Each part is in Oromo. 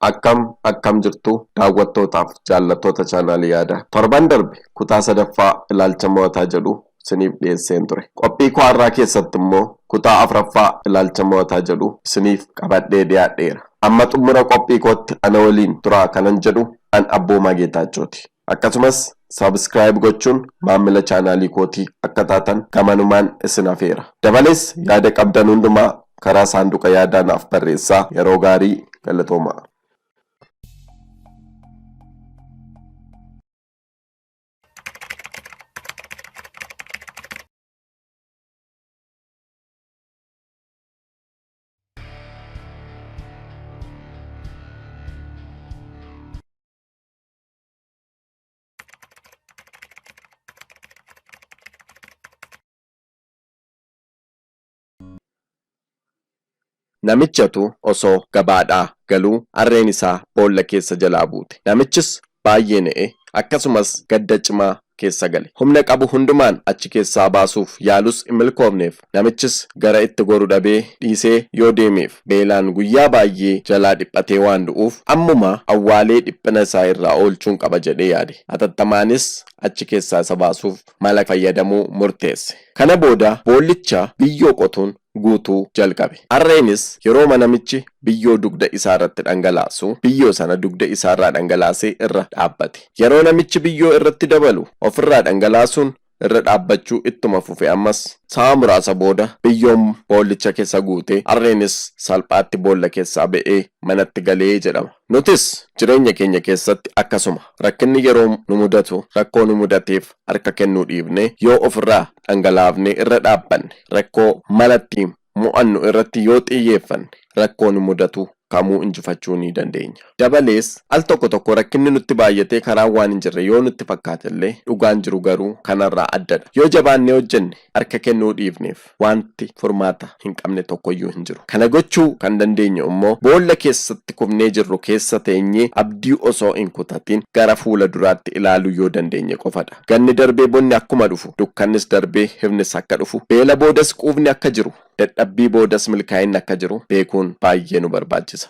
Akkam akkam jirtu daawwattootaaf jaallattoota chaanaalii yaadaa. Torban darbe kutaa sadaffaa ilaalcha mo'ataa jedhu isiniif dhiyeesseen ture. Qophii koo har'aa keessatti immoo kutaa afraffaa ilaalcha mo'ataa jedhu isiniif qabadhee dhiyaadheera. Amma xumura qophii kootti ana waliin turaa kanan jedhu an Abboomaa Geetaachooti. Akkasumas subscribe gochuun maammila chaanaalii kootii akka taatan gamanumaan isin afeera. Dabalees yaada qabdan hundumaa karaa saanduqa yaadaa naaf barreessaa. Yeroo gaarii galatoomaa. Namichatu osoo gabaadhaa galuu harreen isaa boolla keessa jalaa buute. Namichis baay'ee na'e, akkasumas gadda cimaa keessa gale. Humna qabu hundumaan achi keessaa baasuuf yaalus hin milkoofneef. Namichis gara itti goru dhabee dhiisee yoo deemeef beelaan guyyaa baay'ee jalaa dhiphatee waan du'uuf ammuma awwaalee dhiphina isaa irraa oolchuun qaba jedhee yaade. Hatattamaanis achi keessaa isa baasuuf mala fayyadamuu murteesse. Kana booda boollicha biyyoo qotuun guutuu jalqabe. Harreenis yerooma namichi biyyoo dugda isaarratti dhangalaasu biyyoo sana dugda isaarraa dhangalaasee irra dhaabbate. Yeroo namichi biyyoo irratti dabalu ofirraa dhangalaasuun irra dhaabbachuu ittuma fufe ammas. Sa'a muraasa booda biyyoon boollicha keessa guute, harreenis salphaatti boolla keessaa ba'ee manatti galee jedhama. Nutis jireenya keenya keessatti akkasuma. Rakkinni yeroo nu mudatu rakkoo nu mudateef harka kennuu dhiifnee yoo ofirraa dhangalaafnee irra dhaabbanne, rakkoo mala ittiin mo'annu irratti yoo xiyyeeffanne rakkoo nu mudatu kamuu injifachuu ni dandeenya. Dabalees, al tokko tokko rakkinni nutti baay'atee karaan waan hin jirre yoo nutti fakkaatellee, dhugaan jiru garuu kanarraa addadha. Yoo jabaannee hojjenne, harka kennuu dhiifneef wanti furmaata hin qabne tokkoyyuu hin jiru. Kana gochuu kan dandeenyu immoo boolla keessatti kufnee jirru keessa teenyee abdii osoo hin kutatin gara fuula duraatti ilaaluu yoo dandeenye qofadha. Ganni darbee bonni akkuma dhufu, dukkannis darbee ifnis akka dhufu, beela boodas quufni akka jiru, dadhabbii boodas milkaa'inni akka jiru beekuun baay'ee nu barbaachisa.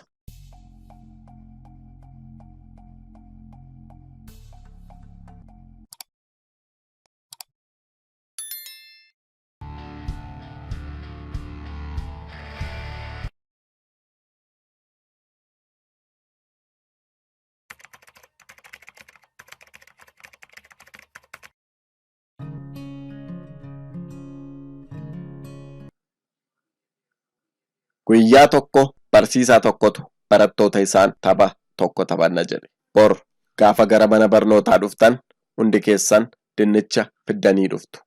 Guyyaa tokko barsiisaa tokkotu barattoota isaan tapha tokko taphanna jedhe. Bor gaafa gara mana barnootaa dhuftan hundi keessan dinnicha fiddanii dhuftu.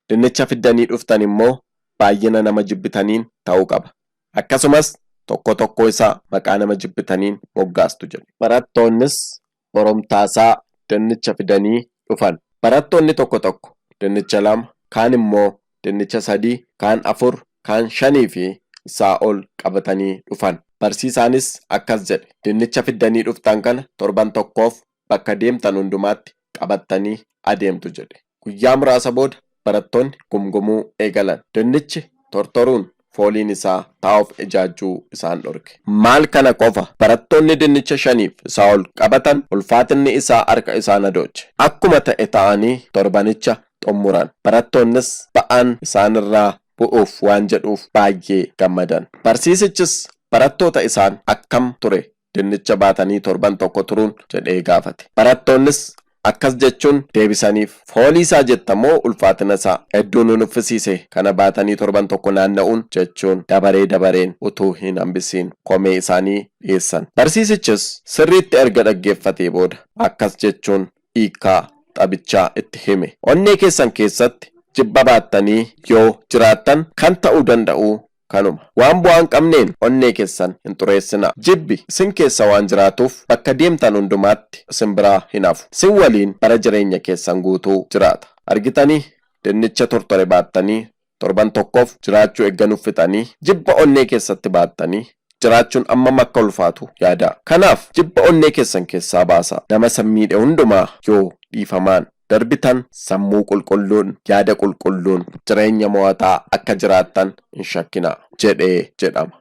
Dinnicha fiddanii dhuftan immoo baay'ina nama jibbitaniin ta'uu qaba. Akkasumas tokko tokkoo isaa maqaa nama jibbitaniin moggaastu jedhe. Barattoonnis boromtaasaa dinnicha fidanii dhufan. Barattoonni tokko tokko dinnicha 2, kaan immoo dinnicha 3, kaan 4, kaan 5 fi isaa ol qabatanii dhufan. Barsiisaanis akkas jedhe, Dinnicha fiddanii dhuftan kana torban tokkoof bakka deemtan hundumaatti qabattanii adeemtu jedhe. Guyyaa muraasa booda barattoonni gumgumuu eegalan. Dinnichi tortoruun fooliin isaa taa'uuf ijaajjuu isaan dhorke. Maal kana qofa, barattoonni dinnicha 5f isaa ol qabatan ulfaatinni isaa harka isaan hadooche. Akkuma ta'e ta'anii torbanicha xummuran. Barattoonnis ba'aan isaanirraa bu'uuf waan jedhuuf baay'ee gammadan. Barsiisichis barattoota isaan akkam ture dinnicha baatanii torban tokko turuun jedhee gaafate. Barattoonnis akkas jechuun deebisaniif, Foolii isaa jetta moo ulfaatina isaa? Hedduu nu nuffisiise kana baatanii torban tokko naanna'uun jechuun dabaree dabareen utuu hin hambisiin komee isaanii dhiyeessan. Barsiisichis sirriitti erga dhaggeeffatee booda akkas jechuun hiikkaa taphichaa itti hime. Onnee keessan keessatti jibba baattanii yoo jiraattan kan ta'uu danda'u kanuma. Waan bu'aa hin qabneen onnee keessan hin xureessinaa. Jibbi isin keessa waan jiraatuuf bakka deemtan hundumaatti isin biraa hin hafu. Isin waliin bara jireenya keessan guutuu jiraata. Argitanii dinnicha tortore baattanii torban tokkoof jiraachuu eegga nuffitanii jibba onnee keessatti baattanii jiraachuun ammam akka ulfaatu yaadaa. Kanaaf jibba onnee keessan keessaa baasaa. Nama isin miidhe hundumaa yoo dhiifamaan darbitan sammuu qulqulluun yaada qulqulluun jireenya mo'ataa akka jiraattan hin shakkinaa jedhee jedhama.